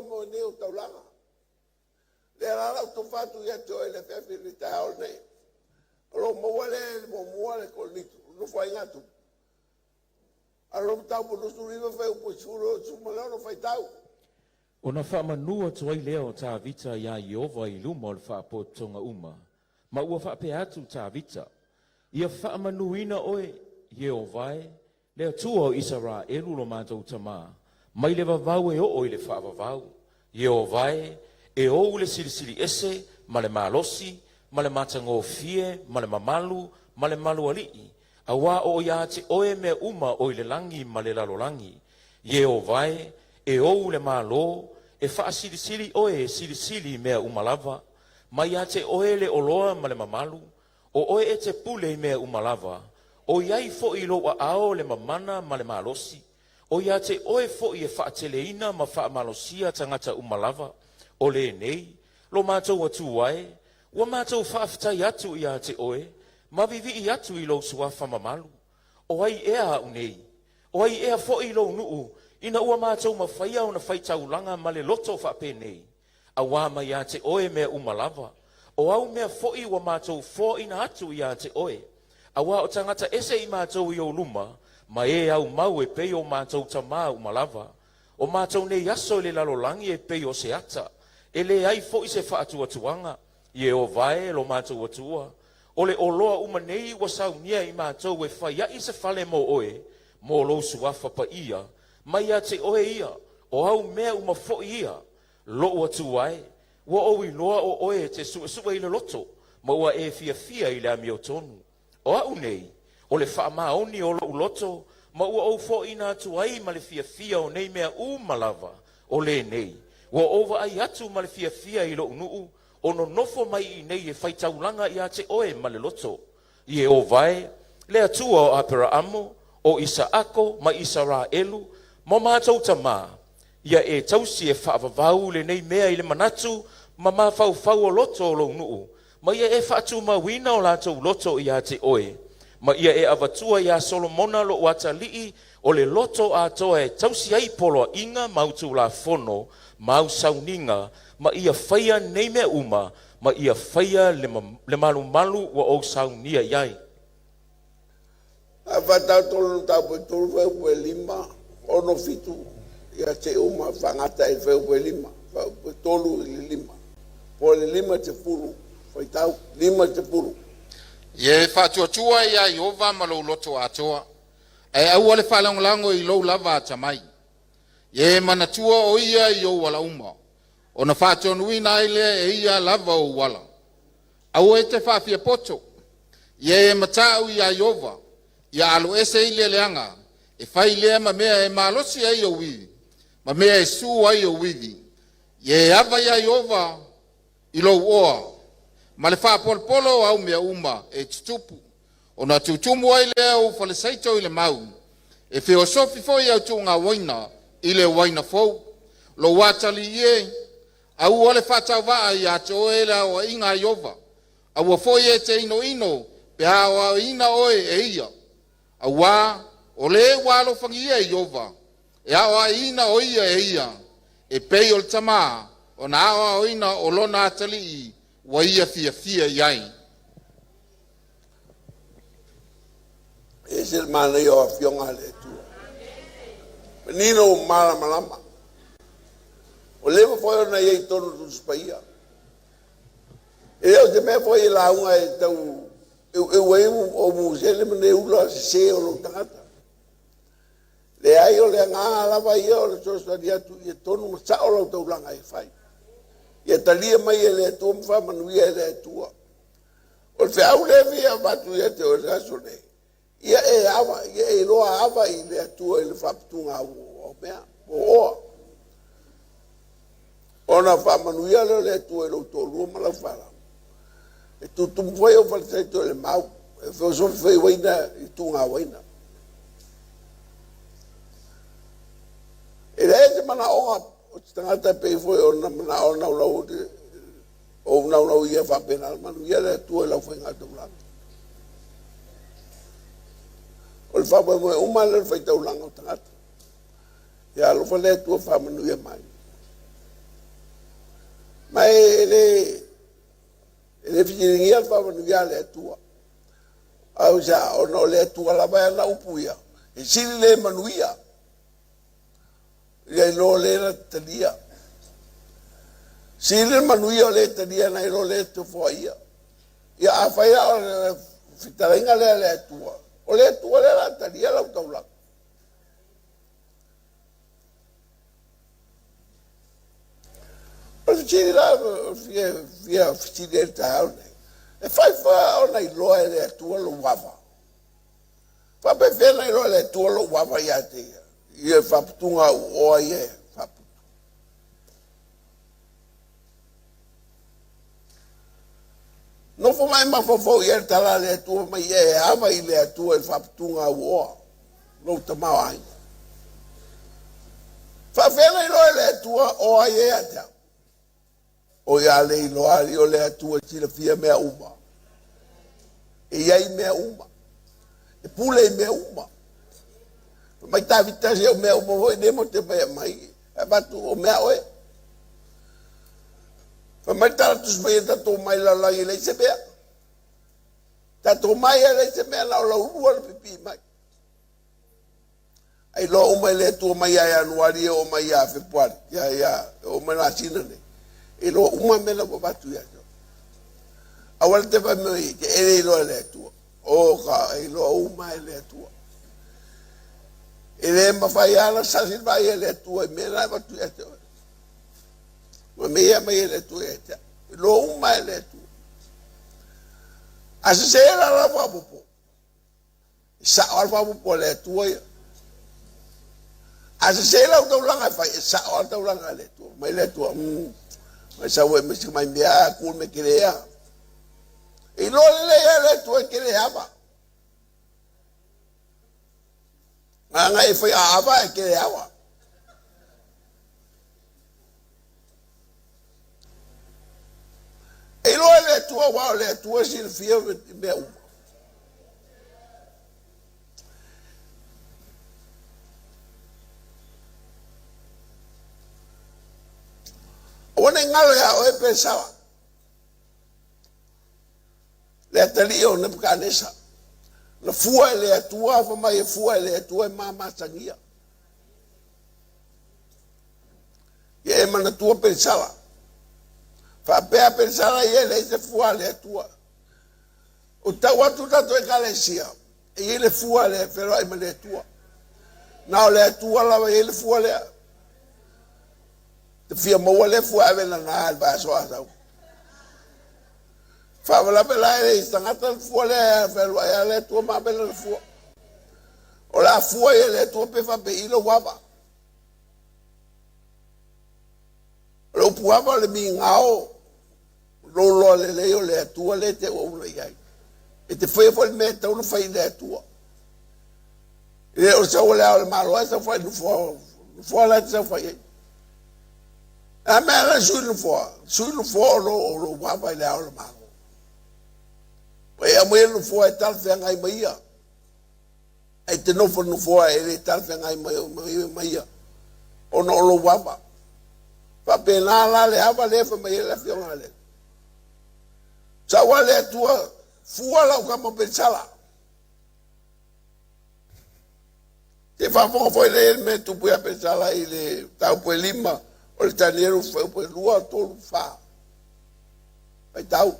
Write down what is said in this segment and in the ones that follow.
mo nei o taulaga. Lea la lau tofa atu ia te oe le afiafi le taeao lenei. O lo o maua lea i le muamua le Korinito, nofoaiga atu. A o lo mataupu 29 fuaiupu 16 faitau. Ona faamanu atu ai lea o Tavita iā Ieova i luma o le faapotopotoga uma, ma ua faapea atu Tavita, “Ia faamanuina oe, Ieova e, le Atua o Isaraelu lo matou tamā, mai le vavau e oo i le faavavau. Ieova e, e ou le Silisili Ese ma le malosi, ma le matagofie, ma le mamalu, ma le malualii, auā o ia te oe mea uma o i le lagi ma le lalolagi. Ieova e, e ou le Malo, e faasilisili oe e silisili i mea uma lava. Mai ia te oe le oloa ma le mamalu, o oe e te pule i mea uma lava, o i ai foi i lou aao le mamana ma le malosi. O ia te oe foi e faateleina ma faamalosia tagata uma lava. O lenei, lo matou Atua e, ua matou faafetai atu ia te oe, ma viivii atu i lou suafa mamalu. O ai ea au nei? O ai ea foi lou nuu ina ua matou mafaia ona faitaulaga ma le loto faapenei? Auā mai ia te oe mea uma lava. O au mea foi ua matou foaina atu ia te oe. Auā o tagata ese i matou i ou luma, ma e aumau e pei o matou tamā uma lava. O matou nei aso i le lalolagi e pei o se ata, e leai foi se faatuatuaga. Ieova e lo matou Atua, o le oloa uma nei ua saunia i matou e fai ai se fale mo oe, mo lou suafa paia, mai ia te oe ia, o au mea uma foi ia. Lo'u Atua e, ua ou iloa o oe e te suesue i le loto, ma ua e fiafia i le amiotonu. O a'u nei, o le faamaoni o lo'u loto, ma ua ou foaina atu ai ma le fiafia o nei mea uma lava. O lenei, ua ou vaai atu ma le fiafia i lo'u nuu, o nonofo mai i nei e faitaulaga ia te oe ma le loto. Ieova e, le Atua o Aperaamo, o Isaako ma Isaraelu, ma matou tamā, ia e tausi e faavavau lenei mea i le manatu ma mafaufau o loto o lou nuu, ma ia e faatumauina o latou loto ia te oe, ma ia e avatua iā Solomona lo'u atalii o le loto atoa e tausi ai poloaiga ma au tulafono ma au sauniga, ma ia faia nei mea uma, ma ia faia le malumalu ua ou saunia i ai.” A faatau tolu mataupu e tolu fuaiupu e lima, ono fitu ia te uma faagata i fuaiupu e lima, fuaiupu e tolu i le lima. Po o le 50, faitau, 50. Ia e faatuatua iā Ieova ma lou loto atoa, ae aua le faalagolago i lou lava atamai. Ia e manatua o Ia i ou ala uma, ona faatonuina ai lea e Ia lava ou ala. Aua e te faafiapoto, ia e mata'u iā Ieova, ia aloese i le leaga, e fai lea ma mea e malosi ai ou ivi, ma mea e su ai ou ivi. Ia e ava iā Ieova i lou oa, ma le faapolopolo o au mea uma e tutupu, ona tutumu ai lea o ou falesaito i le mau, e feosofi foi au tuugauaina i le uaina fou. Lou atalii e, aua le faatauvaa ia te oe le aoaiga a Ieova, aua foi e te inoino pe a aoaoina oe e ia. Auā o le ua alofagia e Ieova, e aoaoina o ia e ia, e pei o le tamā ona aoaoina o lona atalii ua ia fiafia i ai. E ese le manaia o afioga a le Atua. Manino malamalama. O leva foi ona ia i tonu Tusi Paia. E le o se mea foi e lauga e tau eu ai o musele ma ne ula sese o lou tagata. Leai o le agaga lava ia o le fesoasoani atu ia tonu ma sao lau taulaga e fai. Ia talia mai e le Atua ma faamanuia e le Atua. O le feau lea fia avatu ia te oe i le aso nei, ia e ava, ia e iloa ava i le Atua i le faaputuga o mea, o oa. Ona faamanuia lea o le Atua i lou toalua ma lau fanau. E tutumu foi au falesaito i le mau, e feosofi foi uaina i tugauaina. E leai se manaoga o se tagata e pei foi ona manao naunau o naunau ia faapena le manuia le Atua i lau faiga taulaga. O le faamoemoe uma lea o le faitaulaga o tagata. Ia alofa le Atua faamanuia mai. E le e le fesiligia le faamanuia a le Atua. Aisea? Ona o le Atua lava e ana upu ia, e sili le manuia ia i lo le na talia. Sili le manuia o le talia nai lo le tofoaia. Ia afai lava o le fetalaiga lea a le Atua, o le Atua lea o le a talia lau taulaga. O le fesili la e fia fesili ai i le taeao lenei, e fai foi ona iloa e le Atua lou ava. Faapefea ona iloa e le Atua lou ava ia te ia, i faaputuga uoa ia e faaputu. Nofo ma e mafaufau i ai le tala a le Atua mai e ava i le Atua i le faaputuga uoa, lou tamaoaiga. Faafefea ona iloa e le Atua o ai e ia te au? O ia le iloa alii o le Atua e silafia mea uma. E i ai mea uma. E pule i mea uma. Mai Tavita se o mea uma foi nei mo te mai mai. E avatu o mea oe. Fai mai le tala tusi mai e tatou mai lalolagi e leai se mea. Tatou mai e leai se mea na o laulua le pipii mai. Ai loa uma i le Atua mai ia Ianuari e oo mai ia Fepuari, ia ia e oo mai masina nei. E loa uma mea na ua avatu ia te oe. Aua le te fai mai te e le iloa e le Atua. O ka e iloa uma e le Atua. E le mafai lava ona sasi le vaai a le Atua i mea na e avatu ia te oe. Ma mea ia mai e le Atua ia te au. E iloa uma e le Atua. A sese la lau faaopoopo, E sao lava le faaopoopo a le Atua ia. A sese lau taulaga e fai, e sao lava le taulaga a le Atua. Mai le Atua, mai sau e mai si mai mea a ku me kele ea. E iloa lelei lava e le Atua e kele ava. Leaga e fai a ava e kele ava. E iloa e le Atua, aua o le Atua e silafia mea uma. Aua ne i galo iā oe Pesala, le atalii o Nebukanesa, na fua e le Atua, fai mai e fua e le Atua e mamasagia. Ia e manatua Pelisala. Faapea Pelisala ia e leai se fua a le Atua. O tau atu tatou Ekalesia, e i ai le fua lea e feloai ma le Atua. Na o le Atua lava e i ai le fua lea. Te fia maua lea fua ave nana i le vaiaso a sau. Faalavelave la e le tagata le fua lea e fealuai a le Atua ma ave lana fua. O le a fua ia le Atua pe faapei lou ava. O le upu ava o le migao lou loa lelei o le Atua lea e te auauna i ai. E te faia foi le mea e tatau ona fai i le Atua. E le o le sau o le Ao o le Malo ae sau fai nofoa, nofoa la e te sau fai ai. A mea la sui nofoa, sui nofoa o lou, o lou ava i le Ao o le Malo. Ua e aumaia le nofoa e talafeagai ma ia. Ae te nofo nofoa e le talafeagai ma ia ona o lou ava. Faapena la le ava lea fai mai ai le Afioga a le Sau a le Atua, fua lau kama pelisala. Te faafofoga foi lea i le mea e tupu ia Pelisala i le mataupu e lima o le Tanielu fuaiupu e 2, 3, 4. Faitau.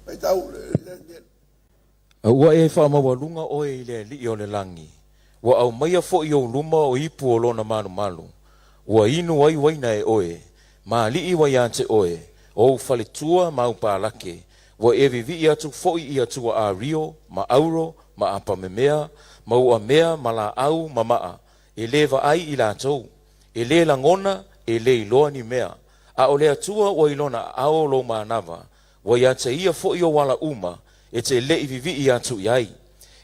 Faitau le Danielu. A ua e faamaualuga oe i le Alii o le lagi, ua aumaia foi i ou luma o ipu o lona malumalu, ua inu ai uaina e oe, ma alii ua ia te oe, o ou faletua ma au palake, ua e vivii atu foi i atua ario, ma auro, ma apamemea, ma uamea, ma laau, ma maa, e le vaai i latou, e le lagona, e le iloa ni mea. A o le Atua ua i lona aao lou manava, ua ia te ia foi ou ala uma, e te le i vivii atu i ai.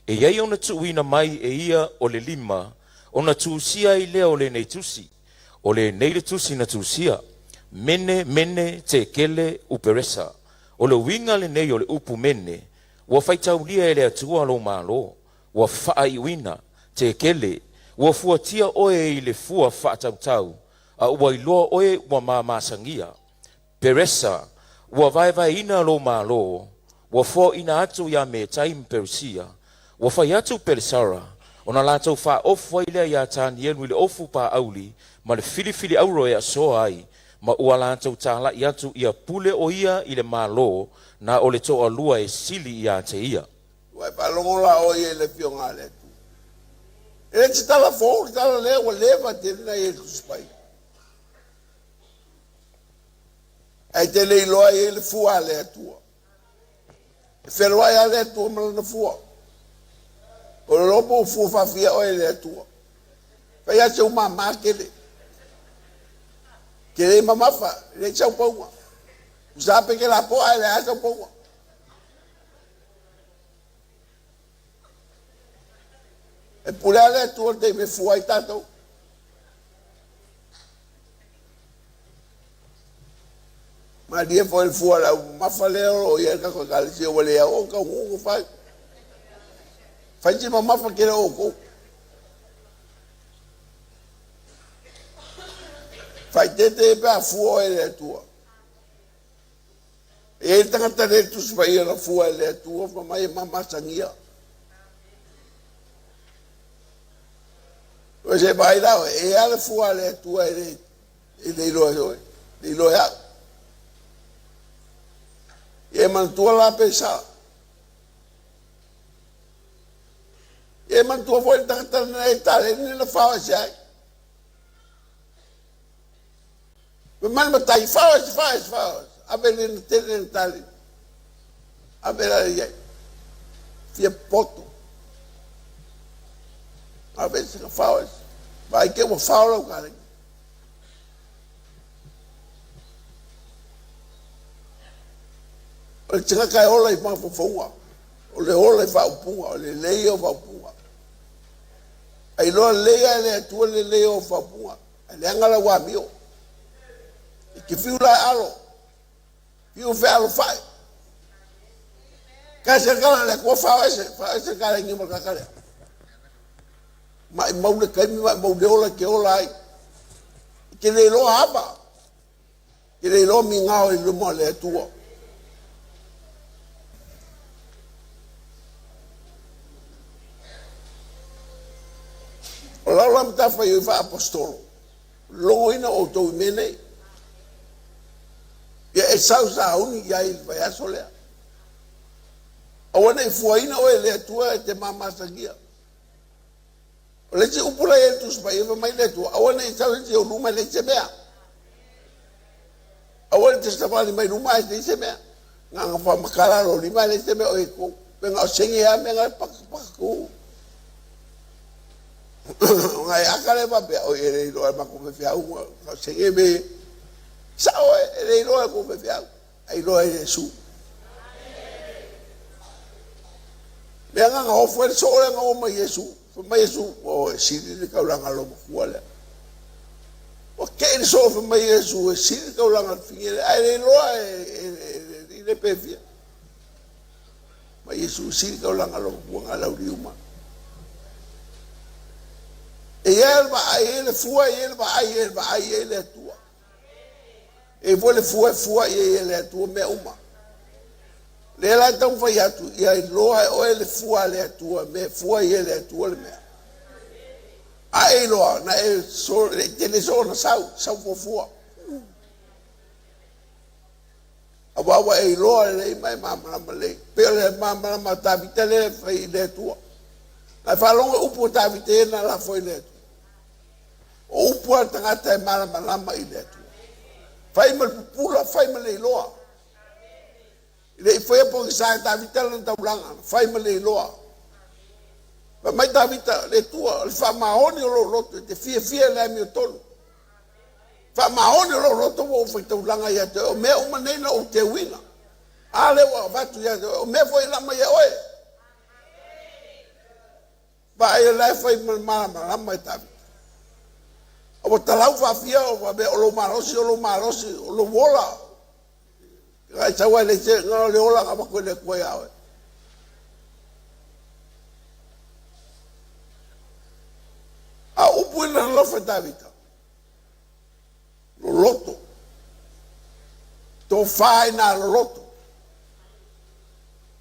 E i ai ona tuuina mai e ia o le lima, ona tusia ai lea o lenei tusi. O lenei le tusi na tusia, Mene, Mene, Tekele, Uperesa. O le uiga lenei o le upu Mene, ua faitaulia e le Atua lou malo, ua faaiuina, Tekele, ua fuatia oe i le fua faatautau, a ua iloa oe ua mamasagia. Peresa, ua vaevaeina lou Malo, ua foaina atu iā Metai ma Peresia. Ua fai atu Pelesara, ona latou faaofu ai lea iā Tanielu i le ofu paauli ma le filifili auro e asoa ai, ma ua latou tāla'i atu ia pule o ia i le Malo na o le toalua e sili iā te ia. Ua e faalogo la oe ia i le Afioga a le Atua. E le se tala fou le tala lea ua leva tele na i ai le Tusi Paia. Ae te le iloa ai le fua a le Atua. E feloai a le Atua ma lana fua. O le lopo fua faafia oe e le Atua. Fai a se umamā tele. Ke le mamafa, le sau paunga. Usa pe ke la po ai le a sau paunga. E pule a le Atua te me fua ai tātou. Malie foi le fua le au mamafa lea o ia ka ko ekalesia ua le ao ka ugu fai. Fai se mamafa ke le o kou. Fai tete pe a fua e le Atua. E i tagata le Tusi Paia na fua e le Atua fa mai e mamasagia. O se vai lau e ala fua le Atua e le iloa e oe, le iloa e au. E manatua la pe sa. E manatua foi le tagata na e tale ni na fao e se ai. Me mai matai fao e se fao e se fao. Ave le na tele na tale. Ave la ia. Fia poto. Ave se fao e se. Vai ke ua fao lau kare. O le tagata e ola i mafaufauga, o le ola i faaupuga, o le lelei o faaupuga. Ai loa lelei a le Atua le lelei o faaupuga, ai leaga lau amio. E te fiu la e alo, fiu fe alo fai. Ka se kala le Atua fao ese, fao ese ka le ngima ka kale. Mai mau le kaimi, mai mau le ola ke ola ai. Ke le loa ava. Ke le iloa migao i luma o le Atua. O lau la matafaioi i faaapostolo, logoina outou i mea nei. Ia e sau sauni i ai i le vaiaso lea. Aua ne i fuaina oe e le Atua e te mamasagia. O le isi upu la e i ai i le Tusi Paia fai mai le Atua, aua ne i sau se isi o luma e leai se mea. Aua ne i te savali mai luma ae leai se mea. Nganga whamakara ro lima e leai se mea o e kou. Pe ngā o senge a mea ngā paka paka kou. O ngā e aka le wapea, o e rei roa e mako me whiau, ngā senge me sao e rei roa e ko me whiau. Ai loa e Iesu. Mea nganga hofo e so le nga mai Iesu. Fa mai Iesu, o e sili le kaulanga lo makua lea. Ua ke le so fa mai Iesu e sili le kaulanga le finge le ai le loa e i le pefia. Mai Iesu sili kaulanga lo makua nga lau liuma. E ia le vaai e le fua e le vaai e le vaai e le Atua. E foi le fua e fua i ai e le Atua mea uma. Lea la e taumafai atu, ia iloa e oe le fua a le Atua, mea e fua i ai le Atua le mea. A e iloa, na e so, e tele so ona sau, sau fuafua. Aua ua e iloa lelei ma e malamalama lelei. Pei o le malamalama a Tavita lea e fai i le Atua. Na e faalogo i upu a Tavita ia na lafo i le Atua. O upu a le tagata e malamalama i le Atua. Fai ma le pupula, fai ma le iloa. I le i faia pogisa e Tavita lana taulaga, fai ma le iloa. Fai mai Tavita, le Atua, o le faamaoni o lou loto, e te fiafia i le amiotonu. Faamaoni o lou loto ua ou faitaulaga ia te oe, o mea uma nei na ou teuina. A lea ua avatu ia te oe, o mea foi e laa mai e oe. Vaai o la e fai ma le malamalama e Tavita. A ua talau faafia o faapea o lou malosi, o lou malosi, o lou ola. Ai sau ai le se nga le ola nga avatu e le Atua ia oe. A upu ina alofa e Tavita. Loloto. Tofa i nā loloto.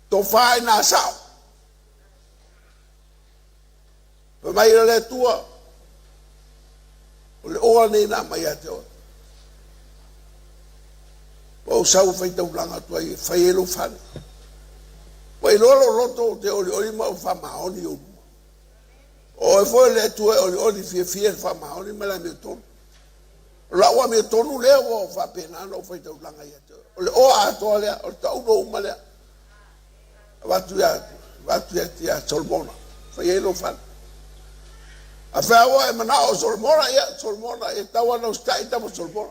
Tofa i nā sao. Fai mai o le Atua, o le oa nei na mai ia te oe. Ua ou sau e faitaulaga atu ai e fai ai lou fale. Ua iloa lou loto ou te olioli ma ou faamaoni i ou luma. O oe foi o le Atua e olioli fiafia i le faamaoni ma le amiotonu. O lau amiotonu lea ua ou faapena ona ou faitaulaga ia te oe. O le oa atoa lea, o le taulo uma lea. Avatu ia, avatu ia, ia Solomona, fai ai lou fale. A fea ua e manao o Solomona, ia, Solomona, e tau ana usitai tama Solomona.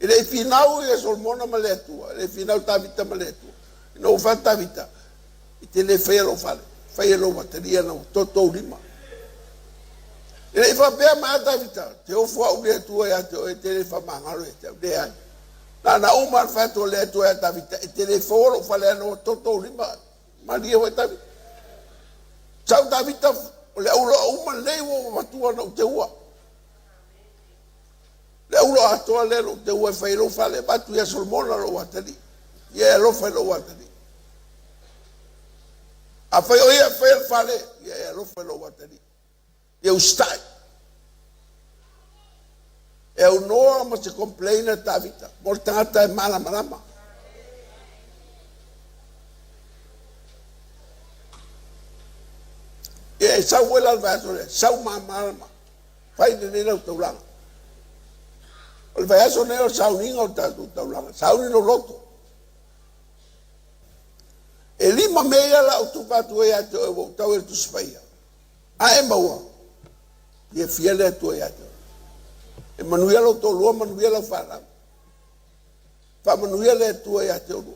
E le i finau ia Solomona ma le Atua, e le i finau Tavita ma le Atua. Ina ua fai Tavita, e te le faia lou fale, faia lou atalii ana ua toto ou lima. E le i faapea mai a Tavita, te ofo au le Atua ia te oe, e te le faamagalo ia te au. Leai. Na na uma le fai atu o le Atua ia Tavita, e te le foua lou fale ana ua toto ou lima. Malie foi Tavita. Sau Tavita, o le auloa uma lenei ua ou avatua na ou teua. Le auloa atoa lea na ou teua e fai ai lou fale, avatu ia Solomona lou atalii. Ia e alofa i lou atalii. Afai o ia e faia le fale, ia e alofa i lou atalii. Ia usitai. E aunoa ma se complain a Tavita mo le tagata e malamalama. Ia e sau foi la le vaiaso lea, sau malamalama. Fai lenei lau taulaga. O le vaiaso nei o le sauniga o le tatou taulaga. Sauni lou loto. E lima mea ia la ou tupa atu ai ia te oe ua ou tau i le Tusi Paia. A e maua, fiafia le Atua ia te oe. E manuia lou toalua, manuia lau fanau. Faamanuia le Atua ia te oulua.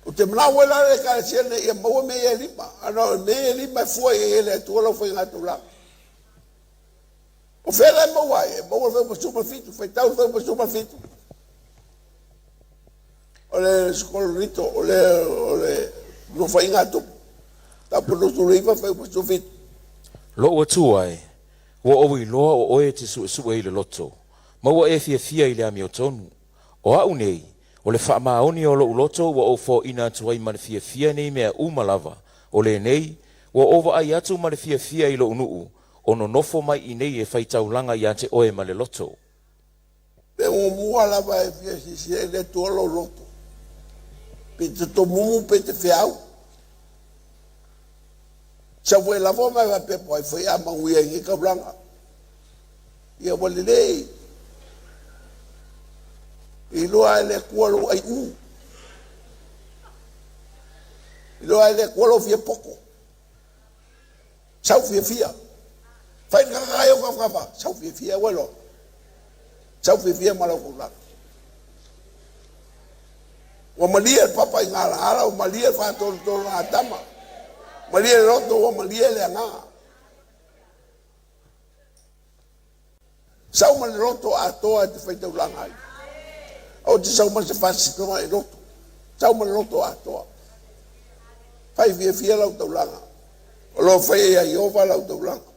Ou te manao foi la le Ekalesia lenei ia maua mea ia e lima. Ana o mea ia e lima e fua i ai e le Atua lau faiga taulaga. O fea la e maua ai? E maua le fuaiupu 17, faitau le fuaiupu 17. O le Korinito, o le, o le Nofaiga a Tupu, tapu 29, fuaiupu 17. Lou Atua e, ua ou iloa o oe e te suesue i le loto, ma ua e fiafia i le amiotonu. O au nei, o le faamaoni o lou loto ua ou foaina atu ai ma le fiafia nei mea uma lava, o lenei, ua ou vaai atu ma le fiafia i lou nuu, o nonofo mai i nei e faitaulaga ia te oe ma le loto. Pe muamua lava e fia silasila i le Atua lou loto, pe te tomumu pe te feau. Sau foi lava ma e faapea po ai foi a manuia i nei taulaga. Ia ua lelei. Iloa e le Atua lou aiu. Iloa e le Atua lou fia poto. Sau fiafia. Fai le kaka o kafa. Sau fiafia ua iloa. Sau fiafia ma lau taulaga. Ua malie le papa i galagala, ua malie le faatolotolo a tama. Malie le loto, ua malie le agaga. Sau ma le loto atoa e te faitaulaga ai. Aua te sau ma se faasinoga i loto. Sau ma le loto atoa. Fai fiafia lau taulaga. O lo o faia ia Ieova lau taulaga.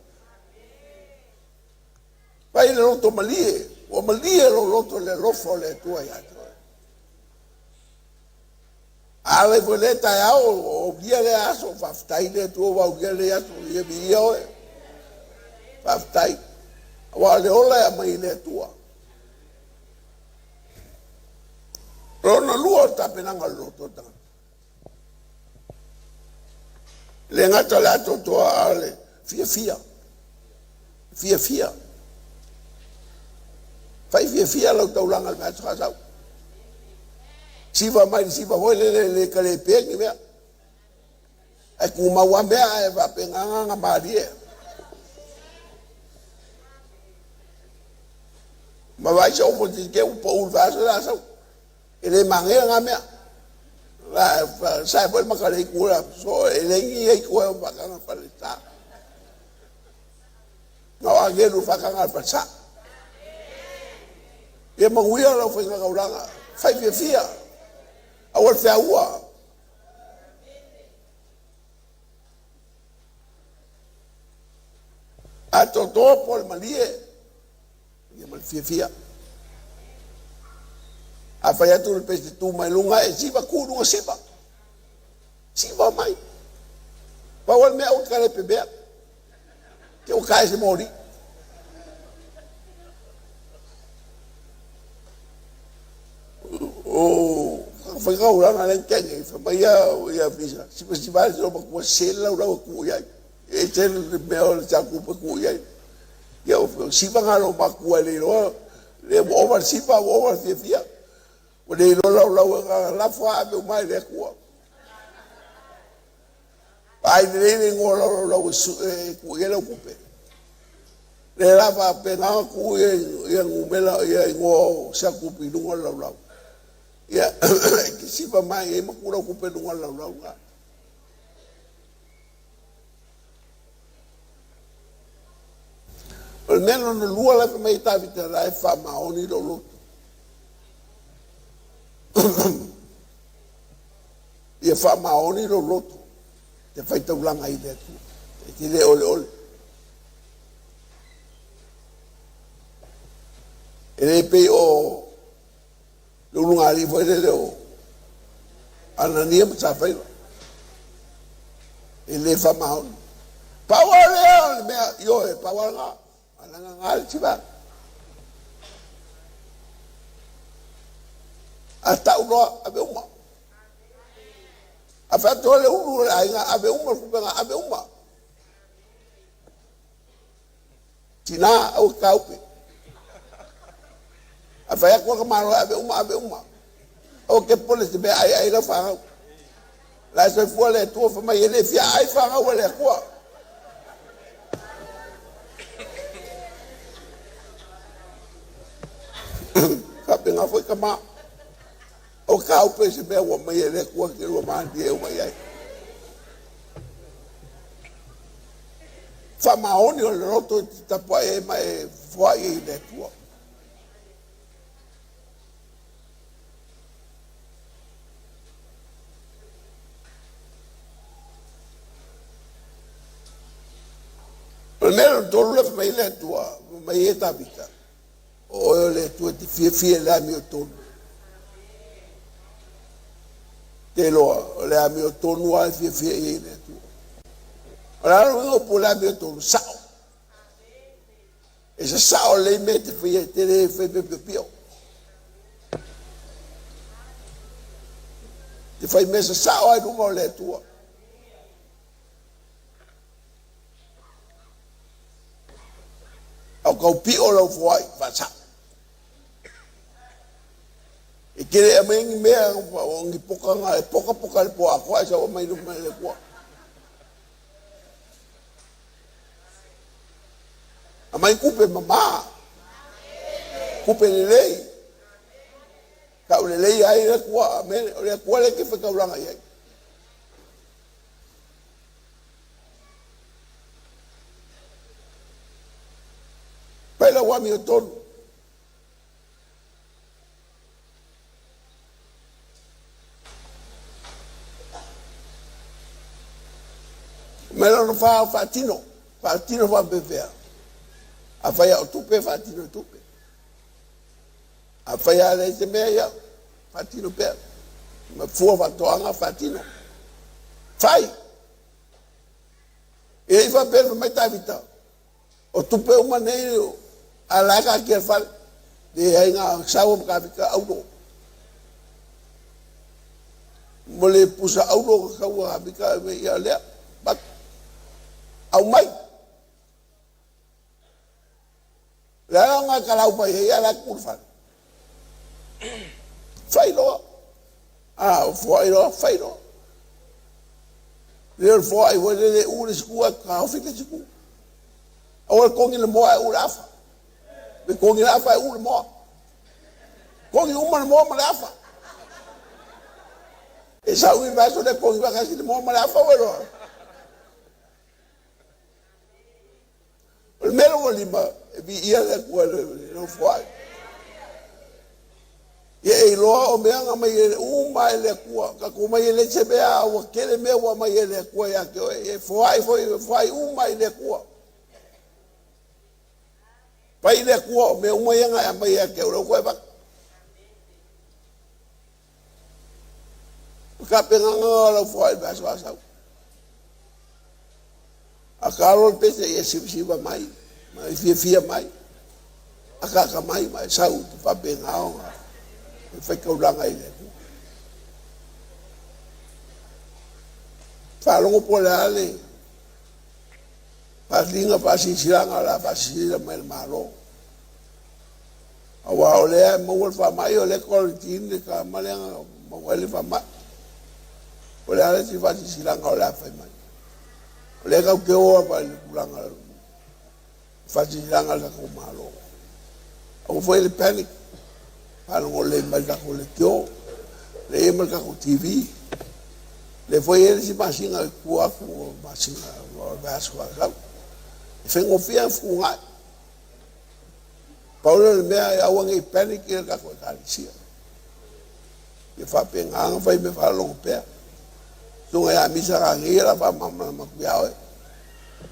Fai le loto malie. Ua malie lou loto i le alofa o le Atua ia te oe. A ala foi lea taeao, o aulia lea aso, faafetai le Atua ua aulia lea aso, ia viia oe. Faafetai. Aua o le ola e aumai e le Atua. Lona lua o le tapenaga o le loto o le tagata. Le gata o le atoatoa a o le fiafia. Fiafia. Fai fiafia lau taulaga i le vaiaso faasau. Siva mai le siva foi lele le ka le pea ni mea. Ae tumau lava mea ae faapena agaga malie. Ma vaai se omo te ke ua pau i le vaiaso le a sau. E le manaia na mea. Sa e foi le maka le itu la so e le ni ai koe o whakanga whare sa. Na o agelu whakanga whare sa. Ia manuia lau whainga kaulanga. Whai fiafia. Aua le feaua. Atoatoa po o le malie ia ma le fiafia. A fai atu le pese tu mai luga e siva ku luga siva. Siva mai. Pau o le mea ua kale pe mea. Te o kae se moli. O whai kau ranga le kenge fa mai ia ia visa. Siva siva le ma kua sela lau lau ku ia. E te le mea o le taku pa ku ia. Ia o siva ngalo ma kua le loa. Le ua ova le siva ua ova le fiafia. Ua le iloa laulau e ka lafo a ave uma i le Atua. Vaai lelei le igoa laulau e tuu i ai lau tupe. Le la faapena ona tuu ia numera ia igoa o sea tupe i luga o le laulau. Ia e te siva mai ai ma tuu lau tupe i luga o le laulau lena. O le mea lona lua la e fai mai ai Tavita la e faamaoni lou loto. Ia faamaoni lou loto te faitaulaga i le Atua. E te le oleole. E le pei o le ulugalii foi lele o Anania ma Safaira. E le faamaoni. Pau lava lea o le mea, ioe, pau lava lena. Alagaga le tiva. A tau loa, ave uma. A fai le ulu o le aiga, ave uma le kupega, ave uma. Tina, aua kaupe. A fai atu ka malo, ave uma, ave uma. O ke pole se mea ai ai la whangau. La soifua le Atua fai mai e le fia ai fanau a le Atua. Faapena foi tama. O ka upe se mea ua mai e le Atua ke lua malie uma i ai. Faamaoni o le loto i te tapuai ai ma e foai ai i le Atua. O le mea lona tolu lea fai mai le Atua, fai mai e Tavita, o oe o le Atua e te fiafia i le amiotonu. Te iloa, o le amiotonu lava e fiafia i ai le Atua. O le a le uiga o upu o le amiotonu? Sao. E sasao lelei mea e te faia e te le fai mea piopio. Te fai mea sasao ai luma o le Atua. Au kau pio lau foai faasao. E te le aumai ni mea o ni pokaga e pokapoka le po atoa e sau aumai luma i le Atua. Aumai kupe mama, kupe lelei. Tau lelei ai le Atua, amene. O le Atua lea e te faitaulaga i ai. Fai lau amiotonu. Mai lona fa faatino, faatino faapefea. A fai o tupe, faatino tupe. A fai a leai se mea ia, faatino pea. Ma fua faatoaga, faatino. Fai! E i faapea mai Tavita, O tupe uma nei a la ka kia fale. Le ai ngā sawa ma ka auro. Mo le pusa auro ka kaua ka vika me ia lea. But, au mai. Le ala ngā kalau mai hei ala kuru fale. Whai loa. A, o foai loa, whai loa. Le o foai, ua le le u le siku a ka ofi le siku. Aua le kongi le moa e u le afa. Le kongi le afa e u le moa. Kongi uma le moa ma le afa. E sau i vaso le kongi vakasi le moa ma le afa ua loa. O le mea lona lima, e viia le Atua i lou foai. Ia e iloa o mea na mai e uma e le Atua. Tatou mai e le se mea ua tele mea ua mai e le Atua ia te oe. E foai foi, e foai uma i le Atua. Pai le Atua o mea uma ia na e aumai ia te au lea ua toe avatu. O tapenaga na o lau foai i le vaiaso a sau. A talo le pese ia sivasiva mai, ma e fiafia mai, akaaka mai ma e sau i te faapena ona e faitaulaga i le Atua. Faalogo po o le a le faasiliga faasilasilaga o le a faasilasila mai e le Malo. Aua o lea e maua le faamai, o lea e quarantine le tama lea na maua ai le faamai. O le a le isi faasilasilaga o le a fai mai. O lea tatou te o lava i le tulaga o le faasilasilaga a le tatou Malo. Aua foi le panic, faalogo lelei mai i le tatou leitio, lelei ma le tatou TV. Lea foi e i ai le isi masina i tua atu o le masina o le vaiaso a sau. E faigofie ona fetuunai. Pau lea o le mea, aua ne i panic le tatou Ekalesia. Ia faapena ona fai mea faalogo pea. Susuga ia Misa Ragi o le a faamalamalama atu ia oe.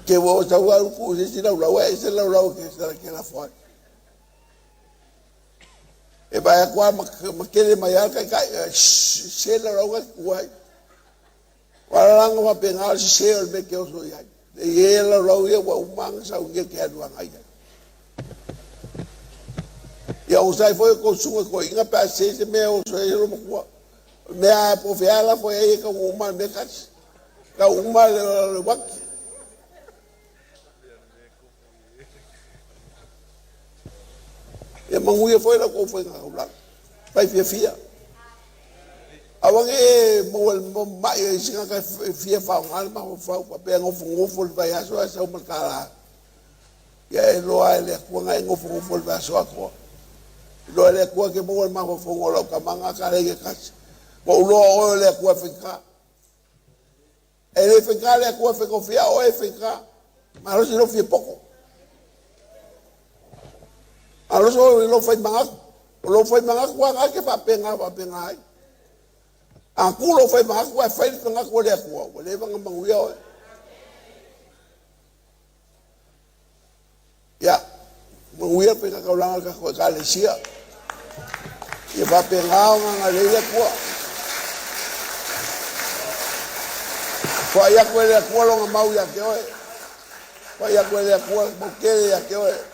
Te ua o sau au tuu i se isi laulau ae ese le laulau e te lafo ai. E vaai atu lava ma tele mai lava le taitai, sese le laulau na e te tu ai. O ala la na faapena o le sese o le mea e te oso i ai. E i ai laulau ia ua uma ona saunia e te alu agai ai. Ia onosai foi tou susuga toeaiina pe a sese se mea e oso ai lou matua. O le mea lava po o fea lava lafo i ai e taunuu uma lava i le mea e tasi. E tau uma lava le uati. Ia manuia foi la outou faiga taulaga. Fai fiafia. Aua ne i e maua i le ma'i a isi tagata e fia faaaoga le mafaufau faapea e nofonofo i le vaiaso ae sau ma le $1. Ia e iloa lava e le Atua na e nofonofo i le vaiaso atoa. Iloa e le Atua e te maua i le mafaufauga o lau tama na kaleni e tasi. Ua ou iloa o oe o le Atua e faigata. E le faigata le Atua e faigofie, a o oe e faigata. Malosi lou fia poto. Malosi oe i lou fai manatu. O lou fai manatu lava na e te faapena faapena ai. A tu lou fai manatu ae fai le manatu o le Atua, ua leva ona manuia oe. Ia, manuia le faigataulaga a le tatou Ekalesia. Ia faapena ona agalelei le Atua. Foai atu e le Atua lona mau ia te oe. Foai atu e le Atua le mautele ia te oe.